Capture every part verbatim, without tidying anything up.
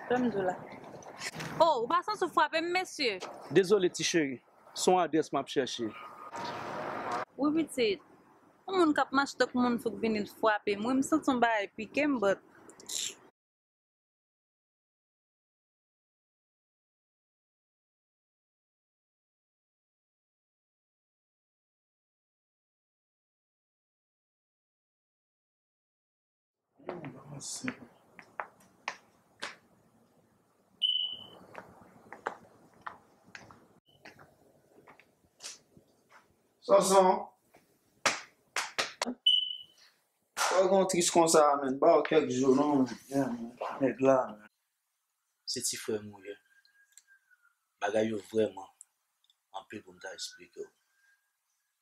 Sa m di w la. Oh, ou pa santi w frape m, mesye? Dezole, ti cheri. Se yon adrès m ap chèche. Wi, pitit. Yon moun k ap mache tankou moun fou k vini frape m. Wi, m santi yon bagay pike m, but Sonson. Fò w gen tris konsa, menn. Ba w kèk jou, non, menn. Yeah, menn. Nèg la, menn. Se ti frè m ou ye. Bagay yo vrèman anpil pou m ta esplike w.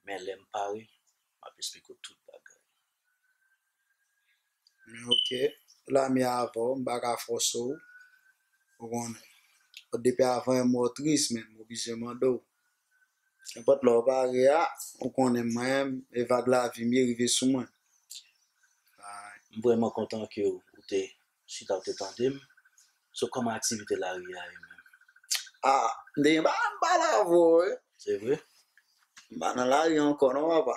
Men lè m pare, m ap esplike w tout bagay. Men oke, lami avè w, m pa ka fòse w, ou konnen. Depi avan yè m wè w tris, men m oblije mande w. Nenpòt lè w pare a, ou konnen mwen, e vag lavi m ye rive sou mwen. M vrèman kontan ke w te chita, w te tande m. So, kòman aktivite lari a ye menm? Ah, m te gen bagay m pale avè w, wi. Se vre? M pa nan lari ankò non, papa.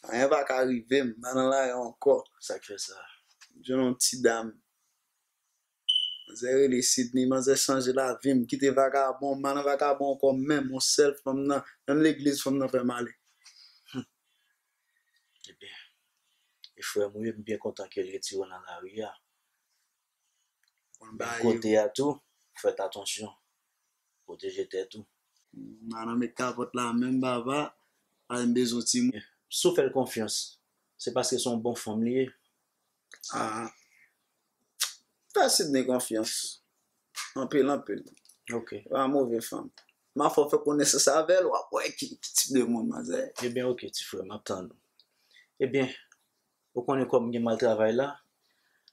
Anyen pa ka rive m, m pa nan lari ankò. Sa k fè sa? M jwenn yon ti dam. Manzè rele Sydney, manzè chanje lavi m, kite vagabon, m pa nan vagabon ankò menm, yon sèl fanm nan, menm legliz fanm nan fè m ale. Ebyen, e frè m ou ye, m byen kontan ke l retire w nan lari a. Konn men bagay yo. Kote a tou, fè atansyon. Pwoteje tèt ou. M pa nan met kapòt la menm, papa, paske m bezwen timoun. Si w fè l konfyans, se paske se yon bon fanm li ye. Ah. Fè Sydney konfyans. Anpil, anpil. Ok. Se pa move fanm. M a fè w fè konesans avè l, w ap wè ki, ki tip de moun manzè ye. Ebyen, ok, ti frè, m ap tann ou. Ebyen, ou konnen kòm m gen mal travay la,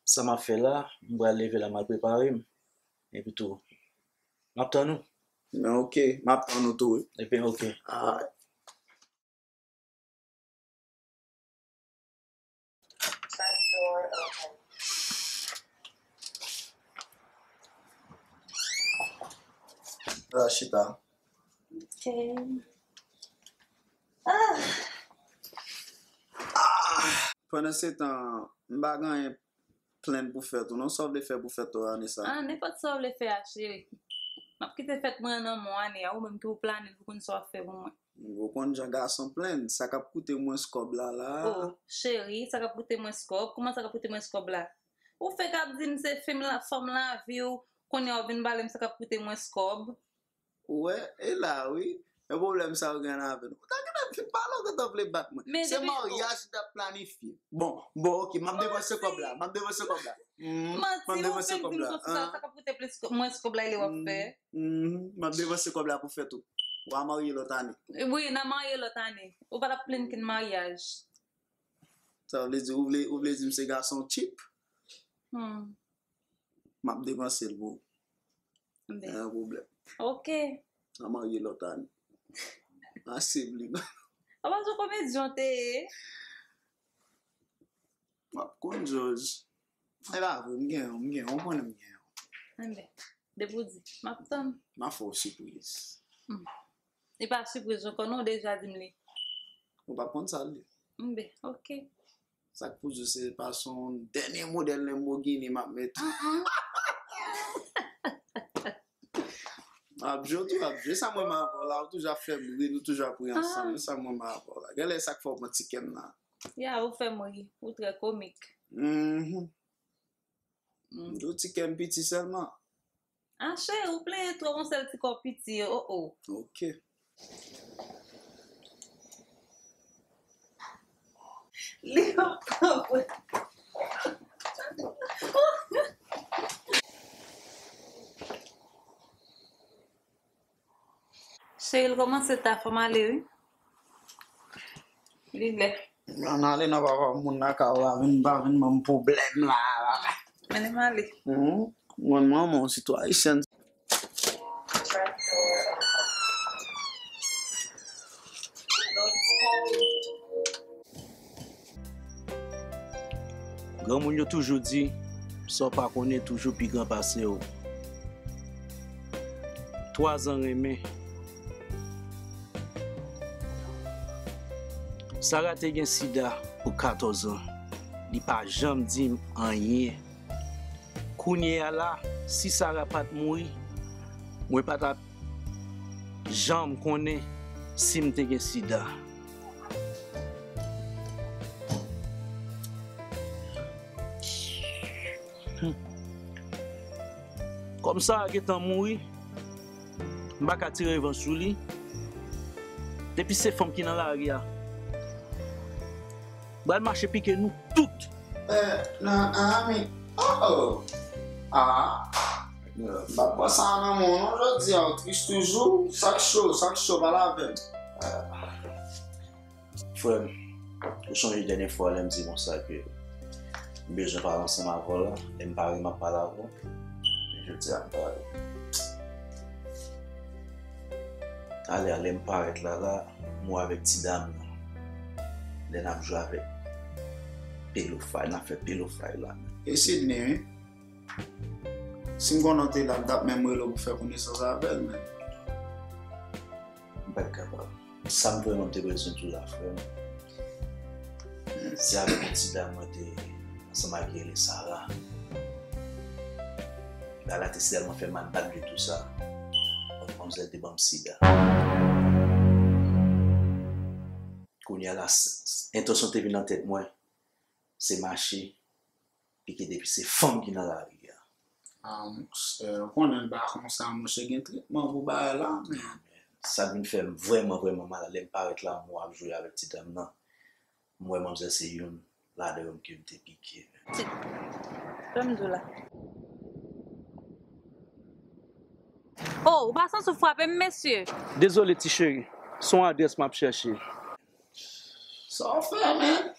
sa m ap fè la, m pral leve la, m al prepare m. Epi tou, m ap tann ou. Men ok, m ap tann ou tou, wi. Ebyen, ok. Alright. Ah, chita. Ok. Ah. Ah. Pandan se tan, m pa gen anyen plent pou fèt ou non. Sa w vle fè pou fèt ou ane sa? Ah, nenpòt sa w vle fè a, cheri. M ap kite fèt mwen an nan mwa ane a, ou menm ki pou plane l pou konn sa w ap fè pou mwen. Ou konn jan gason plenn, sa k ap koute mwens kòb la la. Oh, cheri, sa k ap koute mwens kòb? Kòman sa k ap koute mwens kòb la? Ou fèk ap di m se fim la, fanm lavi w, kounye a w vin pale m sa k ap koute mwens kòb. Ou wè, e la wi. Men pwoblèm sa yo gen avè nou. Ou ta gentan fin pale, ou gentan vle bat mwen. Se maryaj n t ap planifye. Bon, bon, ok, m ap depanse kòb la, m ap depanse kòb la. M ap depanse kòb la. Sa k ap koute plis, mwens kòb la, e li w ap fè. M ap depanse kòb la pou fèt ou. W a marye lòt ane. Wi, n a marye lòt ane. Ou pa t ap plenn ken maryaj. Sa vle di, ou vle, ou vle di m se gason cheap? Hmm. M ap depanse l pou ou. Anben. Pa gen pwoblèm. Ok. N a marye lòt ane. Ase li. Apa se komedyen w te ye? W ap konn, Jòj. E pa vre, m gen yon, m gen yon, ou konnen m gen yon. Anben, depi w di, m ap tann. M ap fè w sipriz. Hmm. E pa sipriz ankò non, ou deja di m li. Ou pa konn sa l ye. Anben, ok. Sa k pou di w se pa se yon dènye modèl Lamborghini m ap mete. M ap jwe, w toujou ap jwe. Sa m renmen avè w la, ou toujou ap fè m ri, nou toujou ap ri ansanm. Se sa m renmen avè w la. Genlè sa k fè w pran ti kè m nan. Ya, ou fè m ri. Ou trè komik. Mhm. Mm. M di w ti kè m piti sèlman. Ah, cheri, ou plenyen twòp, yon sèl ti kò piti, oh, oh. Ok. Li pa vre. Cheri, l kòmanse ta, fò m ale, wi. Li lè. Ann ale nan papa moun nan ka w la, vin pa vin ban m pwoblèm la. Mennen m ale. Hmm. Mwen, manman, yon sitwayen. Granmoun yo toujou di, Sa w pa konnen toujou pi gran pase w. Twazan renmen. Sara te gen sida pou katòz an. Li pa janm di m anyen. Kounye a la, si Sara pa t mouri, mwen pa t ap janm konnen si m te gen sida. Hmm. Kòm Sara gentan mouri, m pa ka tire revanj sou li. Depi se fanm ki nan lari a, m pral mache pike nou tout. Eh, nan, ah, men, oh, ah, m pa t pran sa nan men w non jodi a, ou tris toujou, sa k cho, sa k cho, pale avè m. Ah. Frè m, ou sonje dènye fwa lè m di konsa ke m bezwen pale ansanm avè w la, lè m pare m ap pale avè w. Men jodi a m pale. Talè a lè m parèt la la, m wè avèk ti dam nan. Lè n ap jwe avèk pelofay, n ap fè pelofay la. E Sidney, wi. Si m konnen w te la, m t ap menm rele w pou fè konesans avè l, men. M pa t kapab. Sa m vrèman te bezwen di w la, frè m, se avèk yon ti dam mwen te ansanm ak li rele Sara. Bagay la te tèlman fè m mal, m pa t vle di w sa. Donk, manmzèl te ban m sida. Kounye a la, s-, s-, entansyon te vin nan tèt mwen, se mache, pike depi se fanm ki nan lari a. Ah, monchè, ou konnen l pa konsa, monchè, gen tretman pou bagay la, men. Sa vin fè m vrèman, vrèman mal. Lè m parèt la, m wè w ap jwe avèk ti dam nan. M wè manmzèl se youn ladan yo ke m te pike. Ti, sa m di w la. Oh, ou pa santi w frape m, mesye? Dezole, ti cheri. Se yon adrès m ap chèche. Sa w fè, men?